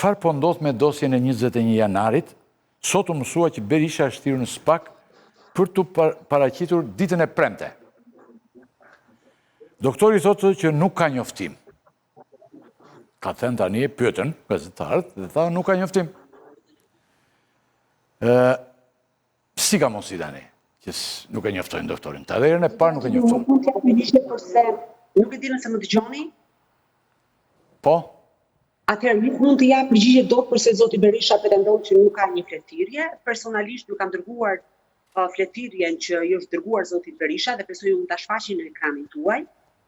Çfarë po ndodh me dosjen e 21 janarit? Sot u mësua që Berisha është thirrur në SPAK për t'u paraqitur ditën e premte. Doktori thotë që nuk ka njoftim. Ka thënë tani e pyetën gazetarët dhe tha nuk ka njoftim. Ë si ka mundësi tani që nuk e njoftojnë doktorin? Ta dhe herën e parë nuk e njoftojnë. Nuk mund të jap përgjigje përse nuk e di nëse më dëgjoni. Po. Atëherë nuk mund të jap përgjigje dot përse zoti Berisha pretendon që nuk ka një fletëthirrje. Personalisht ju kam dërguar fletëthirrjen që i është dërguar zotit Berisha dhe besoj unë ta shfaqin në ekranin tuaj.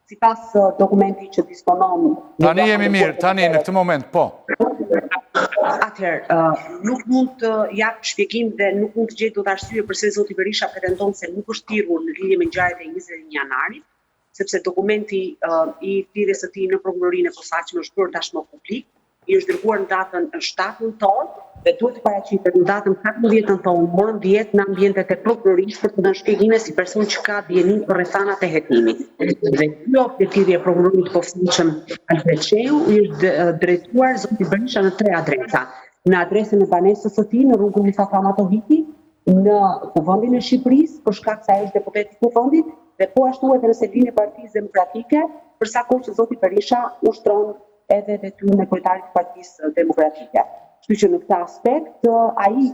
Sipas dokumentit që disponon... Tani jemi mirë, tani në këtë moment, po. Atëherë, nuk mund të jap shpjegim dhe nuk mund të gjej dot arsye përse zoti Berisha pretendon se nuk është thirrur në lidhje me ngjarjet e 21 janarit, sepse dokumenti i thirrjes së tij në Prokurorinë e Posaçme është bërë tashmë publik, i është dërguar në datën 7 nëntor dhe duhet të paraqitet në datën 14 nëntor në orën 10 në ambientet e prokurorisë për të dhënë shpjegime si person që ka dijeni për rrethanat e hetimit. Dhe kjo thirrje e prokurorit të posaçëm Alfred Shehu i është drejtuar zotit Berisha në tre adresa. Në adresën e banesës së tij në rrugën Mustafa Matohiti, në Kuvendin e Shqipërisë, për shkak se ai është deputet i Kuvendit dhe po ashtu edhe në selinë e Partisë Demokratike, për sa kohë që zoti Berisha ushtron edhe detyrën e kryetarit të Partisë Demokratike. Kështu që në këtë aspekt ai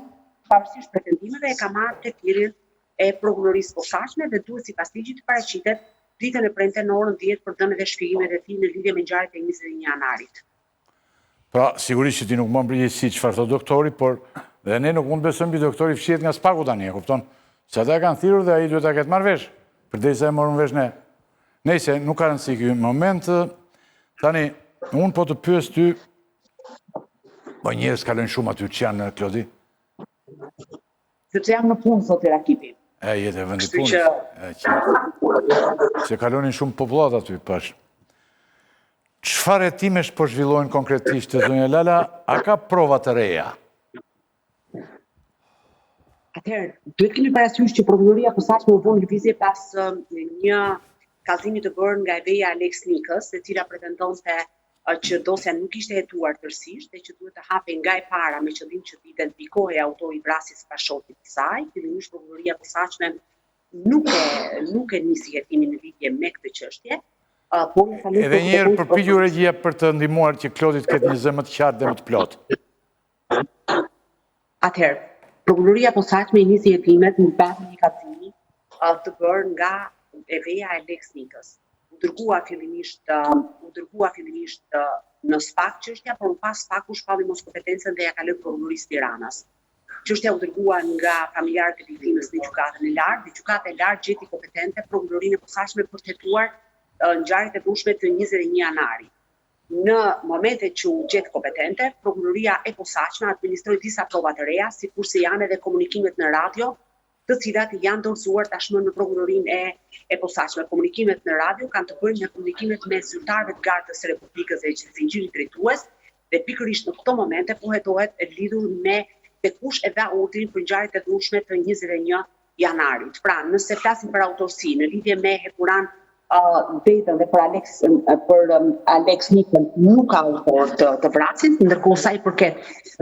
pavarësisht pretendimeve e ka marrë fletëthirrjen e Prokurorisë së Posaçme dhe duhet sipas ligjit të paraqitet ditën e premte në orën 10 për të dhënë edhe shpjegimet e tij në lidhje me ngjarjet e 21 janarit. Pra, sigurisht që ti nuk mban përgjegjësi çfarë thotë doktori, por dhe ne nuk mund të besojmë që doktori fshihet nga spaku tani, e kupton? Se ata e kanë thirrur dhe ai duhet ta ketë marrë vesh, përderisa e morëm vesh ne. Nejse, nuk ka rëndësi ky moment. Tani, unë po të pyes ty, po njerëz kalojnë shumë aty që janë Klodi? Sepse jam në punë, zoti Rakipi. E, je te vendi i punës. E, që... Se kalonin shumë popullatë aty, pashë. Çfarë hetimesh po zhvillohen konkretisht zonja Lala, a ka prova të reja? Atëherë, duhet kemi parasysh që prokuroria e posaçme u vu në lëvizje pas një kallëzimi të bërë nga e veja e Aleks Nikës, e cila pretendonte që dosja nuk ishte hetuar tërësisht dhe që duhet të hapej nga e para me qëllim që të identifikohej autori i vrasjes së bashkëshortit të saj. Fillimisht prokuroria e posaçme nuk e nuk e nisi hetimin në lidhje me këtë çështje. Por Edhe një herë përpiqu regjia për të ndihmuar që Klodi të ketë një zë më të qartë dhe më të plotë. Atëherë, Prokuroria e Posaçme i nisi hetimet në bazë të një kallëzimi të bërë nga e veja e Aleks Nikës. U dërgua fillimisht u dërgua fillimisht në SPAK çështja, por më pas SPAK-u shpalli moskompetencën dhe ia kaloi Prokurorisë së Tiranës. Çështja u dërgua nga familjarët e viktimës në Gjykatën e Lartë dhe Gjykata e Lartë gjeti kompetente Prokurorinë e Posaçme për të hetuar ngjarjet e dhunshme të 21 janarit. Në momentet që u gjet kompetente, Prokuroria e Posaçme administroi disa prova të reja, sikurse janë edhe komunikimet në radio, të cilat janë dorëzuar tashmë në Prokurorinë e e Posaçme. Komunikimet në radio kanë të bëjnë me komunikimet mes zyrtarëve të Gardës së Republikës dhe zinxhirit drejtues dhe pikërisht në këto momente po hetohet lidhur me se kush e dha urdhrin për ngjarjet e dhunshme të 21 janarit. Pra, nëse flasim për autorësi në lidhje me Hekuran Dedën dhe për Aleks për Aleks Nikën nuk ka autor të, të vrasjes, ndërkohë sa i përket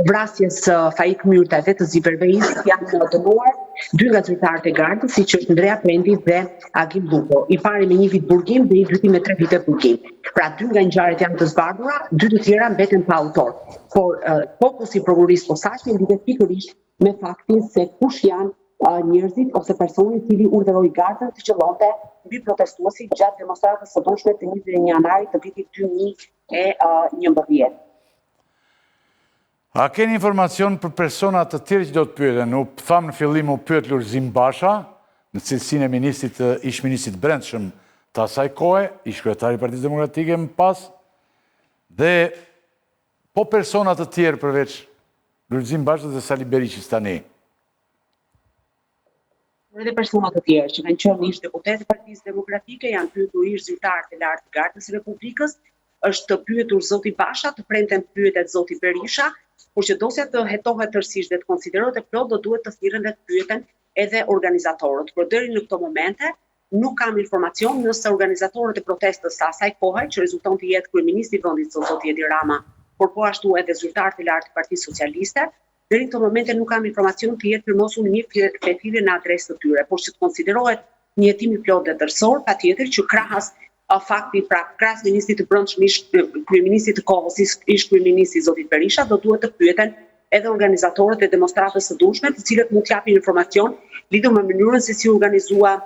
vrasjes së Faik Myrtaj dhe të Ziver Veizit janë dënuar dy nga zyrtarët e gardës, siç është Ndrea Prendi dhe Agim Llupo, i pari me një vit burgim dhe i dyti me tre vite burgim. Pra dy nga ngjarjet janë të zbardhura, dy të tjera mbeten pa autor. Por fokusi i prokurorisë së posaçme lidhet pikërisht me faktin se kush janë njerëzit ose personi i cili urdhëroi gardën të qëllonte mbi protestuesit gjatë demonstratës së dhunshme të 21 janarit të vitit 2011. A keni informacion për persona të tjerë që do të pyeten? U thamë në fillim u pyet Lulzim Basha, në cilësinë e ministrit ish ministrit të Brendshëm të asaj kohe, ish kryetari i Partisë Demokratike më pas, dhe po persona të tjerë përveç Lulzim Bashës dhe Sali Berishës tani. Por edhe persona të tjerë që kanë qenë ish deputetë të Partisë Demokratike, janë pyetur ish zyrtarë të lartë të Gardës së Republikës, është pyetur zoti Basha, të premten pyetet zoti Berisha, por që dosja të hetohet tërësisht dhe të konsiderohet e plotë, do duhet të thirren dhe të pyeten edhe organizatorët. Por deri në këto momente Nuk kam informacion nëse organizatorët e protestës së asaj kohe, që rezulton të jetë kryeministri i vendit sot zoti Edi Rama por po ashtu edhe zyrtarë të lartë të Partisë Socialiste. Deri në këto momente nuk kam informacion të jetë firmosur një fletëthirrje në adresë të tyre, por që të konsiderohet një hetim i plotë dhe tërësor, patjetër që krahas faktit, pra krahas ministrit të Brendshëm, ish kryeministrit të kohës, ish kryeministrit zotit Berisha, do duhet të pyeten edhe organizatorët e demonstratës së dhunshme, të cilët mund të japin informacion lidhur me mënyrën se si u organizua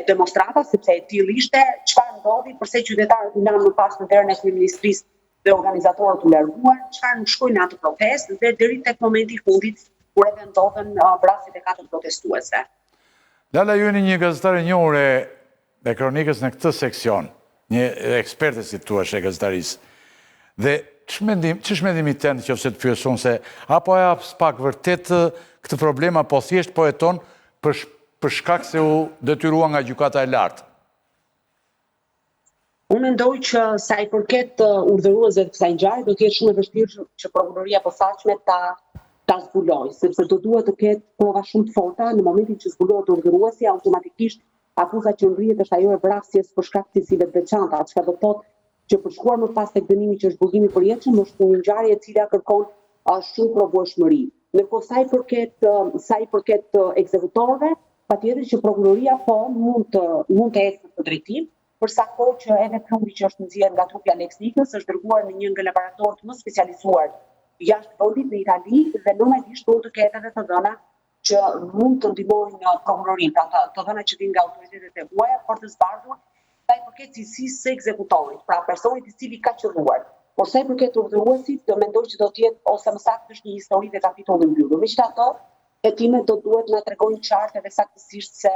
demonstrata, sepse e tillë ishte, çfarë ndodhi, përse qytetarët u lanë më pas në derën e kryeministrisë dhe organizatorët u larguan, çfarë nuk shkoi në atë protestë dhe deri tek momenti i fundit kur edhe ndodhën vrasjet e katër protestuesve. Lala, ju jeni një gazetare e njohur e e kronikës në këtë seksion, një eksperte si të thuash e gazetarisë. Dhe ç'mendim, ç'është mendimi tënd në qoftë se të pyes unë se a po e hap SPAK vërtet këtë problem apo thjesht po heton për për shkak se u detyrua nga Gjykata e Lartë? Unë mendoj që sa i përket urdhëruesve të kësaj ngjarje, do të jetë shumë e vështirë që prokuroria e posaçme ta ta zbulojë, sepse do duhet të ketë prova shumë të forta në momentin që zbulohet urdhëruesi, automatikisht Akuza që ngrihet është ajo e vrasjes për shkak të cilësive të veçanta, çka do të thotë që për të shkuar më pas tek dënimi që është burgimi i përjetshëm është një ngjarje e cila kërkon shumë provueshmëri. Ndërkohë sa i përket sa i përket ekzekutorëve, patjetër që prokuroria po mund të mund të ecë në këtë drejtim, për sa kohë që edhe plumbi që është nxjerrë nga trupi i Aleks Nikës është dërguar në një nga laboratorët më specializuar jashtë vendit në Itali dhe normalisht mund të ketë edhe të dhëna që mund të ndihmojnë prokurorinë, pra të, të dhëna që vijnë nga autoritetet e huaja për të zbardhur sa i përket cilësisë së ekzekutorit, pra personit i cili ka qëlluar. Por sa i përket urdhëruesit, mendoj që do të jetë ose më saktë është një histori dhe kapitull i mbyllur. Megjithatë, hetimet do duhet na tregojnë qartë edhe saktësisht se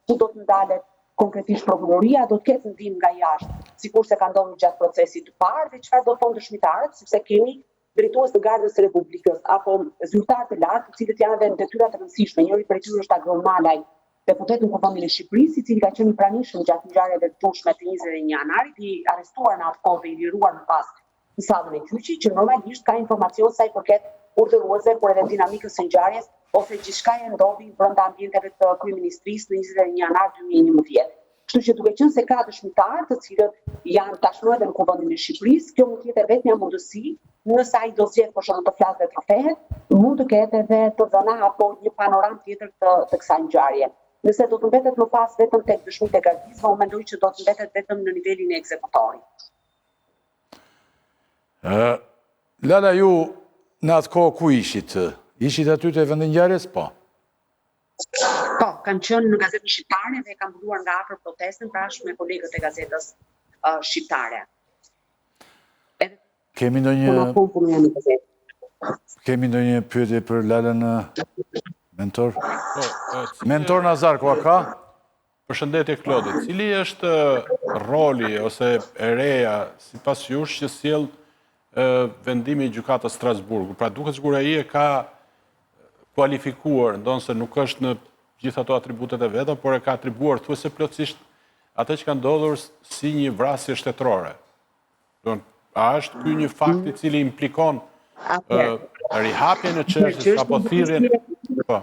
ku do të ndalet konkretisht prokuroria, do të ketë ndihmë nga jashtë, sikurse ka ndodhur gjatë procesit të parë dhe çfarë do thonë dëshmitarët, sepse kemi drejtues të Gardës së Republikës apo zyrtarë të lartë, të cilët janë edhe në detyra të rëndësishme. Njëri prej tyre është Agron Malaj, deputet në Kuvendin e Shqipërisë, i cili ka qenë i pranishëm gjatë ngjarjeve të dhunshme të 21 janarit, i arrestuar në atë kohë dhe i liruar më pas në sallën e gjyqit, që normalisht ka informacion sa i përket urdhëruesve, por edhe dinamikës së ngjarjes ose gjithçka e ndodhi brenda ambienteve të kryeministrisë në 21 janar 2011. Kështu që duke qenë se ka dëshmitarë të cilët janë tashmë edhe në Kuvendin e Shqipërisë, kjo mund të jetë e vetmja mundësi, nëse ai do zgjedhë për shembull të flasë dhe të rrëfehet, mund të ketë edhe të dhëna apo një panoramë tjetër të, të kësaj ngjarje. Nëse do të mbetet më pas vetëm tek dëshmitë e gardistëve, unë mendoj që do të mbetet vetëm në nivelin e ekzekutorit. Ë Lala ju në atë kohë ku ishit? Ishit aty te vendi i ngjarjes? Po. Po, kam qenë në Gazetën Shqiptare dhe kam mbuluar nga afër protestën bashkë me kolegët e Gazetës uh, Shqiptare. Edhe Kemi ndonjë po punoja në gazetë. Kemi ndonjë pyetje për Lalën Mentor? Po, Mentor Nazarko, a ka? Përshëndetje Klodi, cili është roli ose e reja sipas jush që sjell vendimi i gjykatës Strasburgut? Pra duket sikur ai e ka kualifikuar, ndonëse nuk është në gjithë ato atributet e veta, por e ka atribuar thuajse plotësisht atë që ka ndodhur si një vrasje shtetërore. Don, a është ky një fakt i cili implikon rihapjen e çështjes apo thirrjen? Po.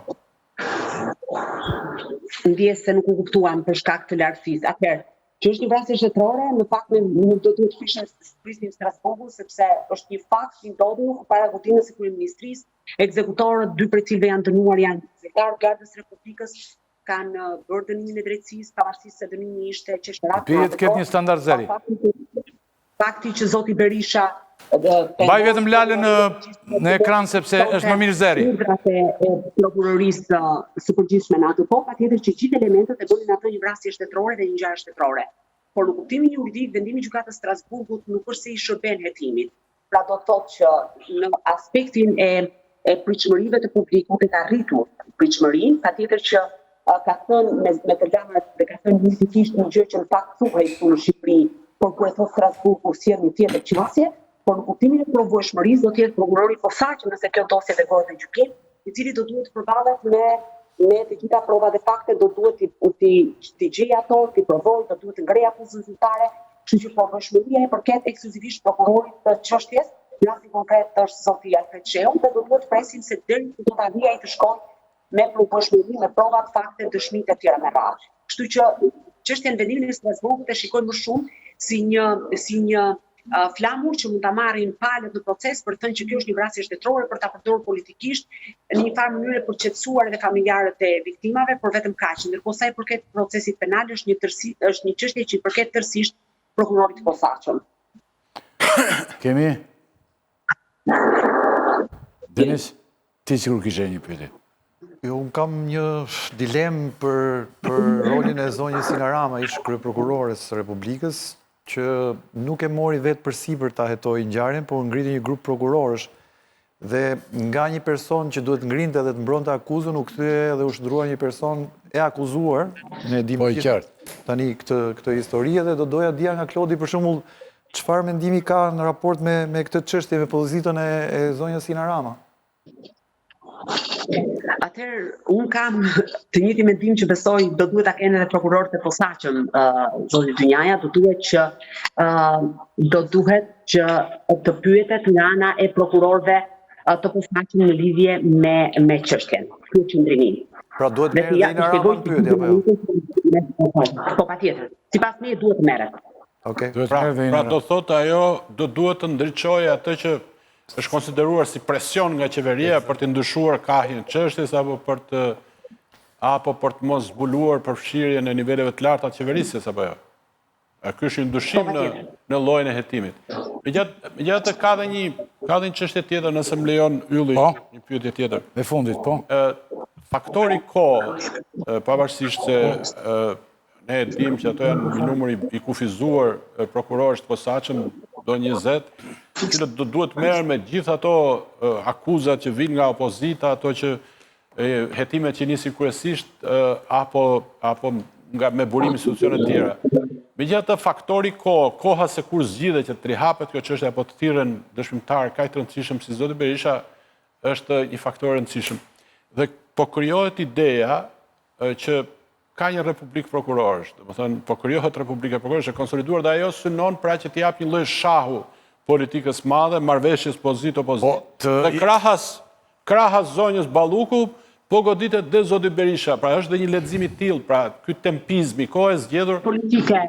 Ndjesë se nuk u kuptuam për shkak të largësisë. Atëherë, që është një vrasje shtetërore, në fakt ne nuk do duhet të prisnim prisnim Strasburgun sepse është një fakt i ndodhur para godinës së kryeministrisë, ekzekutorët, dy prej cilëve janë dënuar janë zyrtarë të Gardës së Republikës, kanë bërë dënimin e drejtësisë, pavarësisht se dënimi ishte qesharak. Bie të ketë një standard zëri. Fakti që zoti Berisha Mbaj vetëm Lalën në në ekran sepse është më mirë zëri. Urdhrat e, e prokurorisë së përgjithshme në atë kohë, patjetër që gjithë elementët e bënin atë një vrasje shtetërore dhe një ngjarje shtetërore. Por në kuptimin juridik, vendimi i gjykatës Strasburgut nuk është se i shërben hetimit. Pra do të thotë që në aspektin e e pritshmërive të publikut e ka rritur pritshmërinë, patjetër që ka thënë me, me të lartë dhe ka thënë juridikisht një gjë që në fakt thuhej këtu në Shqipëri, por kur e thotë Strasburgu sjell një tjetër qasje, por në kuptimin e provueshmërisë do të jetë prokurori i posaçëm nëse kjo dosje dërgohet në gjykim, i cili do duhet të përballet me me të gjitha provat dhe faktet, do duhet t'i t'i t'i gjejë ato, t'i provojë, do duhet të ngrejë akuzën zyrtare, kështu që provueshmëria i përket ekskluzivisht prokurorit të çështjes, në rastin konkret është zoti Alfred Shehu dhe do duhet të presim se deri ku do të arrijë ai të shkojë me provueshmëri, me provat, faktet, dëshmitë e tjera me radhë. Kështu që çështjen vendimin e Strasburgut e shikoj më shumë si një si një flamur që mund ta marrin palët në proces për të thënë që kjo është një vrasje shtetërore për ta përdorur politikisht në një farë mënyre për të qetësuar edhe familjarët e viktimave, por vetëm kaq. Ndërkohë sa i përket procesit penal është një tërësi, është një çështje që i përket tërësisht prokurorit të posaçëm. Kemi? Denis, ti sikur kishe një pyetje. Jo, unë kam një dilemë për, për rolin e zonjës Ina Rama, ish kryeprokurores së Republikës, që nuk e mori vetë përsipër ta hetojë ngjarjen, por ngriti një grup prokurorësh dhe nga një person që duhet ngrinte dhe të mbronte akuzën, u kthye dhe u shndërrua një person e akuzuar, ne e dimë po, qartë. Tani këtë këtë histori edhe do doja dija nga Klodi për shembull çfarë mendimi ka në raport me me këtë çështje me pozitën e, e zonjës Ina Rama. Atëherë, unë kam të njëjtin mendim që besoj do duhet ta kenë edhe prokurorët e posaçëm, uh, zoti Dynjaja, do duhet që uh, do duhet që të pyetet nga ana e prokurorëve uh, të posaçëm në lidhje me me çështjen. Ky është qëndrimi im. Pra duhet merret dhe Ina Rama në pyetje apo jo? Po patjetër. Sipas meje duhet të merret. Okej. Duhet pra, merret dhe Ina Pra do thotë ajo do duhet të ndriçojë atë që është konsideruar si presion nga qeveria për të ndryshuar kahjen çështjes apo për të apo për të mos zbuluar përfshirjen e niveleve të larta të qeverisjes apo jo. A ky është një ndryshim po, në në llojin e hetimit. Megjithatë ka dhe një ka dhe një çështje tjetër nëse më lejon Ylli po? një pyetje tjetër. E fundit, po. Ë faktori kohë, pavarësisht se Ne e dimë që ato janë një numër i kufizuar prokurorësh të posaçëm, do 20, të cilët do duhet të merren me gjithë ato akuzat që vijnë nga opozita, ato që hetimet që nisin kryesisht apo apo nga me burim institucione të tjera. Megjithatë faktori kohë, koha se kur zgjidhet që të rihapet kjo çështje apo të thirren dëshmitarë kaq të rëndësishëm si zoti Berisha është një faktor i rëndësishëm. Dhe po krijohet ideja që ka një republikë prokurorësh, domethënë, po krijohet republika prokurorësh e konsoliduar dhe ajo synon pra që t'i japë një lloj shahu politikës madhe, marrëveshjes pozitë opozitë. Po, të... Dhe krahas krahas zonjës Balluku po goditet dhe zoti Berisha, pra është dhe një lexim i tillë, pra ky tempizmi, kohë e zgjedhur politike,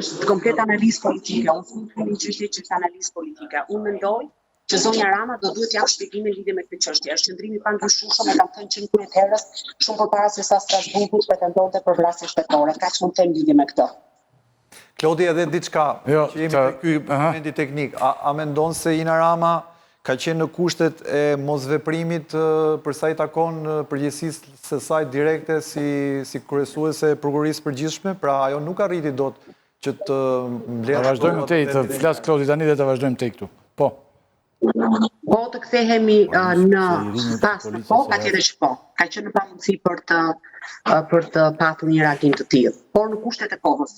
është komplet analizë politike. Unë s'mund të them një çështje që është analizë politike. Unë mendoj që zonja Rama do duhet të japë shpjegime në lidhje me këtë çështje. Është qëndrim i pandryshueshëm, e kam thënë që në krye të herës, shumë përpara se sa Strasburgu të pretendonte për vrasje shtetërore. Kaq mund të them lidhje me këtë. Klodi edhe diçka jo, që jemi te ky momenti teknik. A, a mendon se Ina Rama ka qenë në kushtet e mosveprimit për sa i takon përgjegjësisë së saj direkte si si kryesuese e prokurorisë së përgjithshme, pra ajo nuk arriti dot që të mbledhë... Ta vazhdojmë tej, të flasë Klodi tani dhe të vazhdojmë tej këtu. Po. Po të kthehemi në pas në po, patjetër që po. Ka qenë në pamundësi për të, për të patur një reagim të tillë, por në kushtet e kohës.